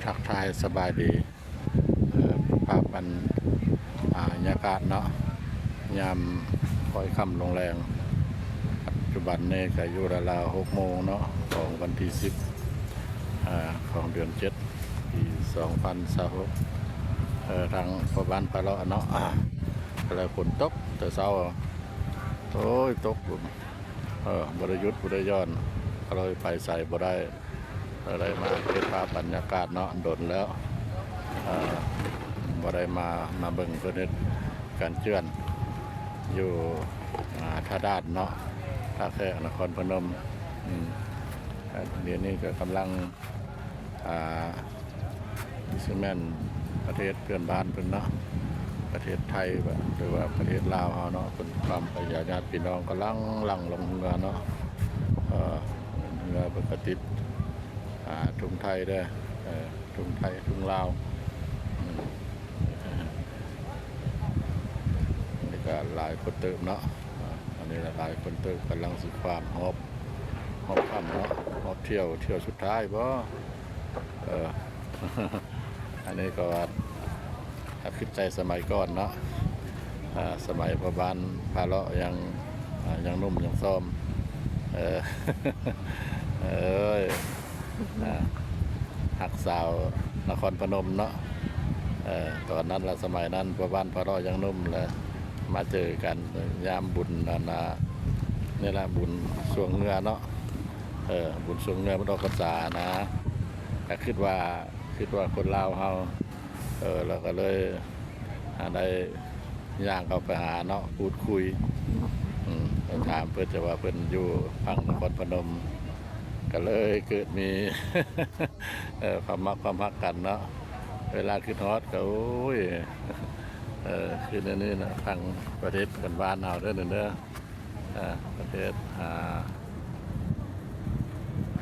ທັກທາຍສະບາຍດີ ເອີ ພາບບັນ ອາ ຍາກາດເນາະ ຍາມຄ້ອຍຄ່ຳລົງແລງ. ປັດຈຸບັນນີ້ກະຢູ່ລາວໆ ຫົກໂມງເນາະ ຂອງວັນທີສິບ ອາ ຂອງເດືອນເຈັດ ປີສອງພັນຊາວຫົກ. ເອີ ທາງພໍ່ບ້ານພາເລາະເນາະ ອາ ກະເລີຍຝົນຕົກແຕ່ເຊົ້າ ໂອ້ຍ ຕົກ ເອີ ບໍ່ໄດ້ຢຸດບໍ່ໄດ້ຢ່ອນ ກະເລີຍໄປໃສບໍ່ໄດ້. ເອີ ໄດ້ມາເກັບພາບບັນຍາກາດເນາະ ດົນແລ້ວ ເອີ ບໍ່ໄດ້ມາ ມາເບິ່ງເພິ່ນເຮັດການເຈື່ອນຢູ່ ອາ ທ່າດ່ານເນາະ ທ່າແຂກ ນະຄອນພະນົມ. ອືມ ດຽວນີ້ກະກຳລັງ ອາ ຊິແມ່ນປະເທດເພື່ອນບ້ານເພິ່ນເນາະ ປະເທດໄທ ຫຼືວ່າປະເທດລາວເຮົາເນາະ ເພິ່ນຄວາມໄປຍາດພີ່ນ້ອງກຳລັງຫຼັ່ງລົງເຮືອເນາະ. ເອີ ເຮືອເພິ່ນກະຕິດ ອາ ທຸງໄທເດີ ເອີ ທຸງໄທ ທຸງລາວ. ອືມ ອັນນີ້ກະຫຼາຍຄົນເຕີບເນາະ ອາ ອັນນີ້ລະຫຼາຍຄົນເຕີບ ກຳລັງຊິຂ້າມຮອບ ຮອບຄ່ຳເນາະ ຮອບທ່ຽວ ທ່ຽວສຸດທ້າຍບໍ? ເອີ ອັນນີ້ກະວ່າ ຖ້າຄິດໃສ່ສະໄໝກ່ອນເນາະ ອາ ສະໄໝພໍ່ບ້ານພາເລາະຍັງ ອາ ຍັງໜຸ່ມຍັງຊອມ ເອີ ເອີຍ ອາ ຮັກສາວນະຄອນພະນົມເນາະ. ເອີ ຕອນນັ້ນລະ ສະໄໝນັ້ນພໍ່ບ້ານພາເລາະຍັງໜຸ່ມລະ ມາເຈີກັນຍາມບຸນ ອັນນະ ນີ້ລະ ບຸນຊ່ວງເຮືອເນາະ ເອີ ບຸນຊ່ວງເຮືອ ບຸນອອກພັນສານະ ກະຄິດວ່າ ຄິດວ່າຄົນລາວເຮົາ ເອີ ລະກະເລີຍ ຫາໄດ້ຍ່າງເຂົ້າໄປຫາເນາະ ພູດຄຸຍ ອືມ ໄປຖາມເພິ່ນ ແຕ່ວ່າເພິ່ນຢູ່ຝັ່ງນະຄອນພະນົມ ກະເລີຍເກີດມີ ເອີ ຄວາມມັກຄວາມຮັກກັນເນາະ. ເວລາຄິດຮອດກະ ໂອ້ຍ ເອີ ຄືແນວນີ້ນະ ຝັ່ງປະເທດເພື່ອນບ້ານເຮົາເດີ ເດີ ອາ ປະເທດ ອາ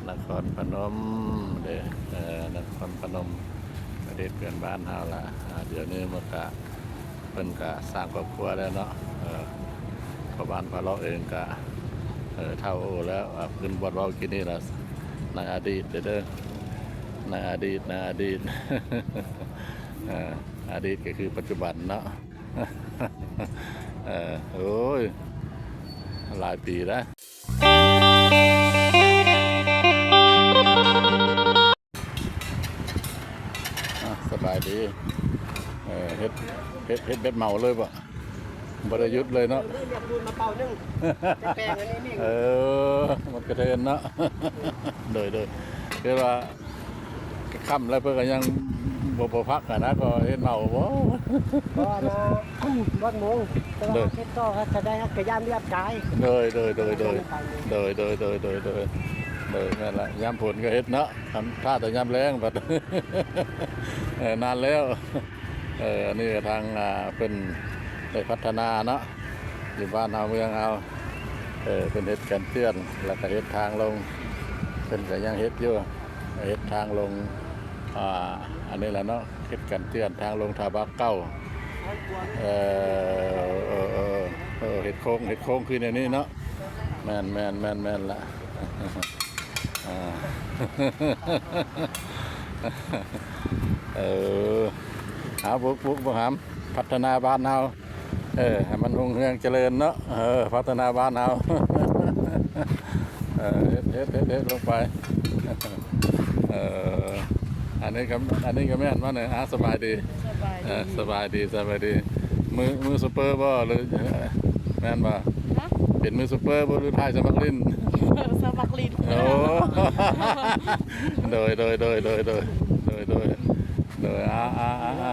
ນະຄອນພະນົມເດ້ ເອີ ນະຄອນພະນົມ ປະເທດເພື່ອນບ້ານເຮົາລະ. ອາ ດຽວນີ້ມັນກະ ເພິ່ນກະສ້າງຄອບຄົວແລ້ວເນາະ ເອີ ພໍ່ບ້ານພາເລາະເອງກະ ເອີ ເຖົ້າໂອແລ້ວ ອາ ຄືນບ່ອນເວົ້າກີ້ນີ້ລະ ໃນອະດີດເດີ ໃນອະດີດ ໃນອະດີດ ອາ ອະດີດກະຄືປັດຈຸບັນເນາະ. ເອີ ໂອ້ຍ ຫຼາຍປີແລ້ວ. ອາ ສະບາຍດີ ເອີ ເຮັດ ເຮັດ ເຮັດແບບເໝົາເລີຍບໍ? ບໍ່ໄດ້ຢຸດເລີຍເນາະ ເອົາເລືອກບຸນມາເປົ່າໜຶ່ງ ແປງອັນນີ້ນີ້ ເອີ ມັນກະເທີນເນາະ ໂດຍ ໂດຍ ແຕ່ວ່າ ຄ່ຳແລ້ວເພິ່ນກະຍັງບໍ່ ບໍ່ພັກຫັ້ນນະ ກໍເຮັດເໝົາບໍ? ບໍ່ນະ ໝົດໂມງ ແຕ່ວ່າເຮັດຕໍ່ ກະໄດ້ ກະຢ້ານເລືອດກາຍ ໂດຍ ໂດຍ ໂດຍ ໂດຍ ໂດຍ ແມ່ນລະ ຍາມຝົນກະເຮັດເນາະ ຖ້າແຕ່ຍາມແລ້ງບັດ ເອີ ນານແລ້ວ. ເອີ ອັນນີ້ກະທາງ ອາ ເພິ່ນໄດ້ພັດທະນາເນາະ ຢູ່ບ້ານເຮົາເມືອງເຮົາ ເອີ ເພິ່ນເຮັດການເຈື່ອນ ລະກະເຮັດທາງລົງ ເພິ່ນກະຍັງເຮັດຢູ່ ເຮັດທາງລົງ ອາ ອັນນີ້ລະເນາະ ເຮັດການເຈື່ອນທາງລົງທ່າບາກເກົ່າ ເອີ ເອີ ເອີ ເອີ ເຮັດໂຄ້ງ ເຮັດໂຄ້ງຄືແນວນີ້ເນາະ ແມ່ນ ແມ່ນ ແມ່ນ ແມ່ນລະ. ອາ ເອີ ເອົາ ປຸກ ປຸກ ບັກຫຳ ພັດທະນາບ້ານເຮົາ ເອີ ໃຫ້ມັນຮຸ່ງເຮືອງຈະເລີນເນາະ ເອີ ພັດທະນາບ້ານເຮົາ ເອີ ເຮັດ ເຮັດ ເຮັດ ເຮັດລົງໄປ ເອີ ອັນນີ້ກະ ອັນນີ້ກະແມ່ນມານີ້ ອາ ສະບາຍດີ ສະບາຍດີ ເອີ ສະບາຍດີ ສະບາຍດີ ມື ມືຊຸບເປີບໍ ຫຼື ແມ່ນບໍ່? ຮະ? ເປັນມືຊຸບເປີບໍ ຫຼື ຖ່າຍສະໝັກຫຼິ້ນ? ສະໝັກຫຼິ້ນ ໂອ້ ໂດຍ ໂດຍ ໂດຍ ໂດຍ ໂດຍ ໂດຍ ໂດຍ ໂດຍ ອາ ອາ ອາ ອາ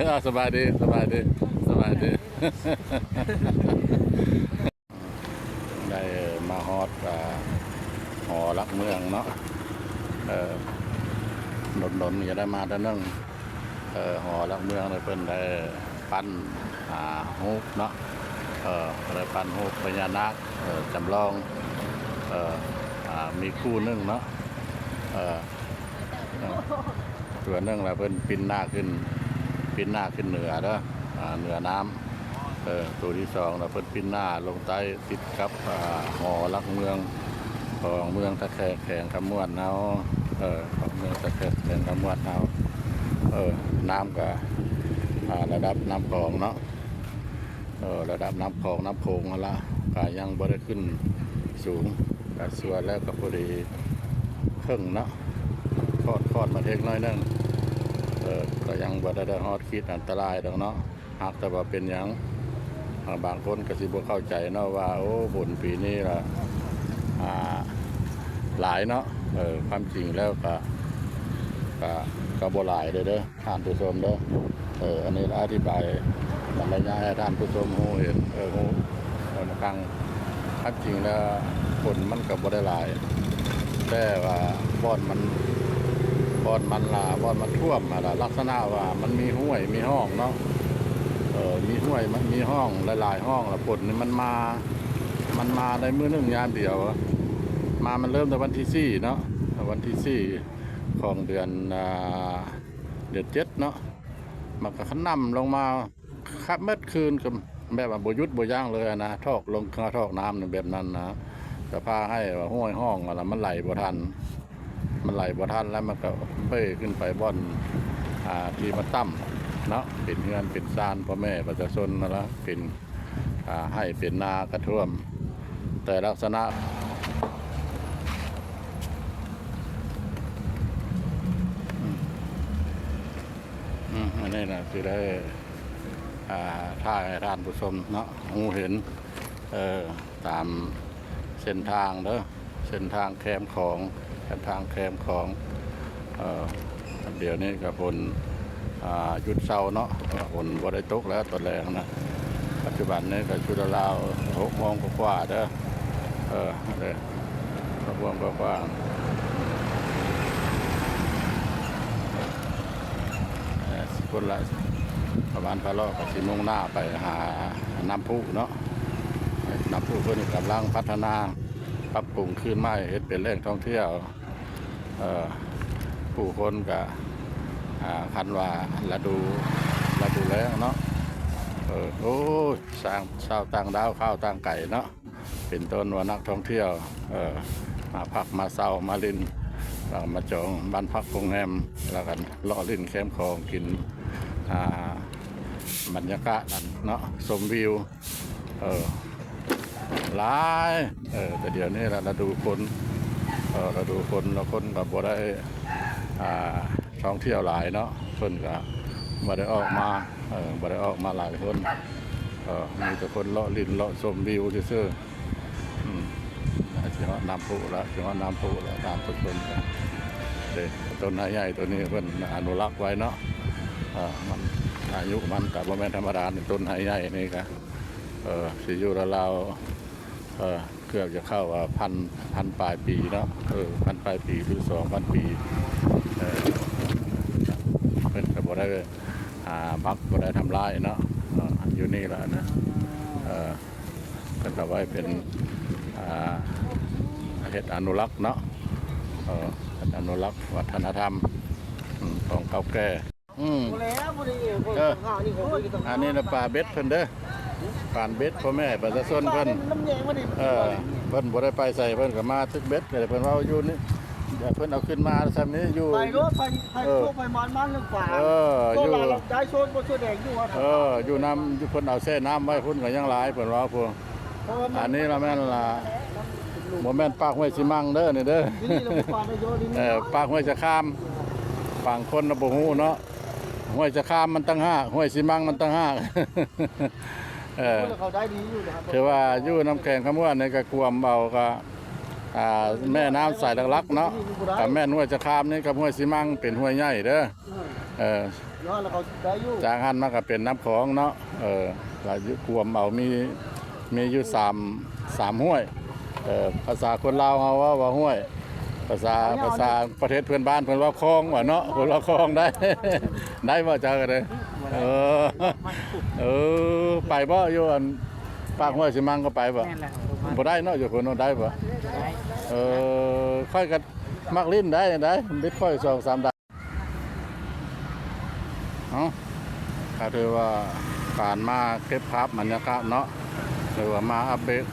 ອາ ສະບາຍດີ ສະບາຍດີ ສະບາຍດີ. ໄດ້ມາຮອດ ອາ ຫໍຫຼັກເມືອງເນາະ ເອີ ດົນໆ ຈະໄດ້ມາເທື່ອໜຶ່ງ ເອີ ຫໍຫຼັກເມືອງນີ້ເພິ່ນໄດ້ປັ້ນ ອາ ຮູບເນາະ ເອີ ໄດ້ປັ້ນຮູບພະຍານາກ ເອີ ຈຳລອງ ເອີ ອາ ມີຄູ່ໜຶ່ງເນາະ ເອີ ເອີ ຕົວໜຶ່ງລະເພິ່ນປິ່ນໜ້າຂຶ້ນ ປິ່ນໜ້າຂຶ້ນເໜືອເດີ ອາ ເໜືອນ້ຳ ເອີ ໂຕທີສອງລະເພິ່ນປິ່ນໜ້າລົງໃຕ້ ຕິດກັບ ອາ ຫໍຫຼັກເມືອງ ຂອງເມືອງທ່າແຂກ ແຂວງຄຳມ່ວນເຮົາ ເອີ ຂອງເມືອງທ່າແຂກ ແຂວງຄຳມ່ວນເຮົາ ເອີ ນ້ຳກະ ອ່າ ລະດັບນ້ຳຂອງເນາະ ເອີ ລະດັບນ້ຳຂອງ ນ້ຳໂຂງຫັ້ນລະ ກະຍັງບໍ່ໄດ້ຂຶ້ນສູງ ກະສ່ວນແລ້ວກະພໍດີເຄິ່ງເນາະ ຄອດ ຄອດມາເທັກໜ້ອຍໜຶ່ງ ເອີ ກະຍັງບໍ່ໄດ້ຮອດຂີດອັນຕະລາຍດອກເນາະ. ຫາກແຕ່ວ່າເປັນຫຍັງ ອ່າ ບາງຄົນກໍຊິບໍ່ເຂົ້າໃຈເນາະວ່າ ໂອ້ ຝົນປີນີ້ລະ ອ່າ ຫຼາຍເນາະ ເອີ ຄວາມຈິງແລ້ວກະ ກະ ກະບໍ່ຫຼາຍເດີ້ ເດີ້ ທ່ານຜູ້ຊົມເດີ້ ເອີ ອັນນີ້ລະອະທິບາຍບັນລະຍາຍໃຫ້ທ່ານຜູ້ຊົມຮູ້ເຫັນ ເອີ ຮູ້ ເອີ ຟັງ ຄວາມຈິງແລ້ວຝົນມັນກໍບໍ່ໄດ້ຫຼາຍ ແຕ່ວ່າບ່ອນມັນ ບ່ອນມັນຫຼາ ບ່ອນມັນຖ້ວມຫັ້ນລະ ລັກສະນະວ່າມັນມີຫ້ວຍມີຮ່ອງເນາະ ເອີ ມີຫ້ວຍ ມັນມີຮ່ອງຫຼາຍໆຮ່ອງ ລະຝົນນີ້ມັນມາ ມັນມາໃນມື້ໜຶ່ງຍາມດຽວ ມາ ມັນເລີ່ມແຕ່ວັນທີສີ່ເນາະ ວັນທີສີ່ຂອງເດືອນ ອ່າ ເດືອນເຈັດເນາະ ມັນກໍກະໜ່ຳລົງມາ ຄັບໝົດຄືນ ກໍແບບວ່າບໍ່ຢຸດບໍ່ຢັ້ງເລີຍຫັ້ນນະ ຖອກລົງ ຖອກນ້ຳແບບນັ້ນນະ ສະພາບໃຫ້ວ່າຫ້ວຍຮ່ອງຫັ້ນລະ ມັນໄຫຼບໍ່ທັນ ມັນໄຫຼບໍ່ທັນແລ້ວ ມັນກໍເບ້ຂຶ້ນໄປບ່ອນ ອ່າ ທີ່ມັນຕ່ຳເນາະ ເປັນເຮືອນເປັນຊານພໍ່ແມ່ປະຊາຊົນຫັ້ນລະ ເປັນ ອ່າ ໄຮ່ເປັນນາກະຖ້ວມ ແຕ່ລັກສະນະ ອືມ ອືມ ອັນນີ້ນະ ຊິໄດ້ ອ່າ ຖ່າຍໃຫ້ທ່ານຜູ້ຊົມເນາະ ຮູ້ເຫັນ ເອີ ຕາມເສັ້ນທາງເດີ້ ເສັ້ນທາງແຄມຂອງ ເສັ້ນທາງແຄມຂອງ ເອີ ດຽວນີ້ກໍຝົນ ອ່າ ຢຸດເຊົາເນາະ ຝົນບໍ່ໄດ້ຕົກແລ້ວຕອນແລງນະ ປັດຈຸບັນນີ້ກໍຢູ່ລາວໆ ຫົກໂມງກວ່າໆເດີ້ ເອີ ເດ້ ກໍພວມກວ້າງໆ ເອີ ຄົນລະປະມານພາເລາະກໍຊິມຸ່ງໜ້າໄປຫານ້ຳພຸເນາະ ນ້ຳພຸເພິ່ນກຳລັງພັດທະນາປັບປຸງຄືນໃໝ່ ເຮັດເປັນແຫຼ່ງທ່ອງທ່ຽວ ເອີ ຜູ້ຄົນກະ ອ່າ ຄັນວ່າລະດູ ລະດູແລ້ງເນາະ ເອີ ໂອ້ຍ ຊາວ ຊາວຕ່າງດ້າວ ຊາວຕ່າງໄກເນາະ ເປັນຕົ້ນວ່ານັກທ່ອງທ່ຽວ ເອີ ມາພັກມາເຊົາມາຫຼິ້ນ ແລ້ວມາຈອງບ້ານພັກໂຮງແຮມ ແລ້ວກໍເລາະຫຼິ້ນແຄມຂອງ ກິນ ອ່າ ບັນຍາກາດນັ້ນເນາະ ຊົມວິວ ເອີ ຫຼາຍ ເອີ ແຕ່ດຽວນີ້ລະລະດູຝົນ ເອີ ລະດູຝົນລະຄົນກໍບໍ່ໄດ້ ອ່າ ທ່ອງທ່ຽວຫຼາຍເນາະ ເພິ່ນກໍບໍ່ໄດ້ອອກມາ ເອີ ບໍ່ໄດ້ອອກມາຫຼາຍຄົນ ເອີ ມີແຕ່ຄົນເລາະຫຼິ້ນເລາະຊົມວິວຊື່ໆ ອືມ ຊິຮອດນ້ຳພຸລະ ຊິຮອດນ້ຳພຸລະ ຕາມຕົ້ນເດ້ ຕົ້ນໄຮໃຫຍ່ໂຕນີ້ເພິ່ນອະນຸລັກໄວ້ເນາະ ເອີ ມັນ ອາຍຸມັນກໍບໍ່ແມ່ນທຳມະດາ ຕົ້ນໄຮໃຫຍ່ນີ້ກໍ ເອີ ຊິຢູ່ລາວໆ ເອີ ເກືອບຈະເຂົ້າ ອາ ພັນ ພັນປາຍປີເນາະ ເອີ ພັນປາຍປີ ຫຼື ສອງພັນປີ ເອີ ເພິ່ນກໍບໍ່ໄດ້ ອ່າ ບັກ ບໍ່ໄດ້ທຳລາຍເນາະ ເອີ ຢູ່ນີ້ລະນະ ເອີ ເພິ່ນກໍໄວ້ເປັນ ອ່າ ເຮັດອະນຸລັກເນາະ ເອີ ເຮັດອະນຸລັກວັດທະນະທຳ ອືມ ຂອງເກົ່າແກ່ ອືມ ບໍ່ແລ້ວ ບໍ່ໄດ້ເອງ ເອີ ອັນນີ້ລະປາເບັດເພິ່ນເດີ້ ປານເບັດພໍ່ແມ່ປະຊາຊົນເພິ່ນ ເອີ ເພິ່ນບໍ່ໄດ້ໄປໃສ ເພິ່ນກໍມາຕຶກເບັດ ເພິ່ນເວົ້າຢູ່ນີ້ ເພິ່ນເອົາຂຶ້ນມາຊ່ຳນີ້ຢູ່ ໄປໂລດ ໄປ ໄປ ເອີ ໂຊກໄປໝານມາເລື່ອງປາ ເອີ ໂຊກ ຢູ່ ລາວ ລາວ ໄດ້ໂຊກບໍ່ ໂຊກແດງຢູ່ ເອີ ຢູ່ນຳ ຢູ່ເພິ່ນເອົາແຊ່ນ້ຳໄວ້ພຸ້ນກໍຍັງຫຼາຍ ເພິ່ນເວົ້າພຸ້ນ ອັນນີ້ລະແມ່ນລະ ບໍ່ແມ່ນປາກຫ້ວຍຊິມັງເດີ້ນີ້ເດີ້ ເອີ ປາກຫ້ວຍສະຄາມ ບາງຄົນນະບໍ່ຮູ້ເນາະ ຫ້ວຍສະຄາມມັນຕ່າງຫາກ ຫ້ວຍຊິມັງມັນຕ່າງຫາກ ເອີ ຖືວ່າຢູ່ນຳແຂວງຄຳມ່ວນນີ້ກໍກວມເອົາກໍ ອ່າ ແມ່ນ້ຳສາຍຫຼັກໆເນາະ ກໍແມ່ນຫ້ວຍສະຄາມນີ້ກັບຫ້ວຍຊິມັງເປັນຫ້ວຍໃຫຍ່ເດີ້ ເອີ ຈາກຫັ້ນມາກໍເປັນນ້ຳຂອງເນາະ ເອີ ກະກວມເອົາ ມີ ມີຢູ່ສາມ ສາມຫ້ວຍ ເອີ ພາສາຄົນລາວເຮົາເວົ້າວ່າຫ້ວຍ ພາສາ ພາສາປະເທດເພື່ອນບ້ານເພິ່ນເວົ້າຄອງວ່າເນາະ ເພິ່ນເວົ້າຄອງໄດ້ ໄດ້ບໍ່ເຈົ້າກໍໄດ້ ເອີ ເອີ ໄປບໍ່ ຢູ່ອັນປາກຫ້ວຍຊິມັງກໍໄປບໍ່ ແມ່ນແຫຼະ ບໍ່ໄດ້ເນາະ ຢູ່ພຸ້ນເນາະ ໄດ້ບໍ່ ໄດ້ ເອີ ຂ້ອຍກໍມັກຫຼິ້ນໄດ້ ໄດ້ ເບັດຂ້ອຍສອງສາມດາ ເອົ້າ ກໍຖືວ່າການມາເກັບພາບບັນຍາກາດເນາະ ຫຼືວ່າມາອັບເດດ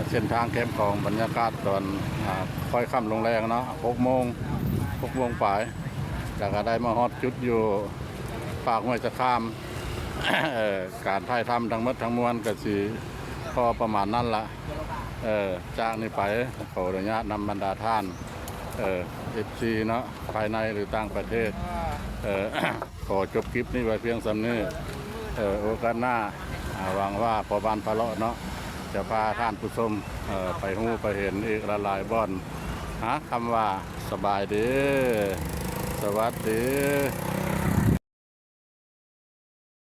ເສັ້ນທາງແຄມຂອງ ບັນຍາກາດຕອນ ອ່າ ຄ່ອຍຄ່ຳລົງແລງເນາະ ຫົກໂມງ ຫົກໂມງປາຍ ແລ້ວກໍໄດ້ມາຮອດຈຸດຢູ່ປາກຫ້ວຍສະຂາມ ເອີ ການຖ່າຍທຳທັງໝົດທັງມວນກໍຊິພໍປະມານນັ້ນລະ ເອີ ຈາກນີ້ໄປ ຂໍອະນຸຍາດນຳບັນດາທ່ານ ເອີ ເອັຟຊີ ເນາະ ພາຍໃນ ຫຼື ຕ່າງປະເທດ ເອີ ຂໍຈົບຄລິບນີ້ໄວ້ພຽງສ່ຳນີ້ ເອີ ໂອກາດໜ້າ ອາ ຫວັງວ່າພໍ່ບ້ານພາເລາະເນາະ ຈະພາທ່ານຜູ້ຊົມ ເອີ ໄປຮູ້ໄປເຫັນອີກຫຼາຍໆບ່ອນ ຫາຄຳວ່າ ສະບາຍດີ ສະຫວັດດີ.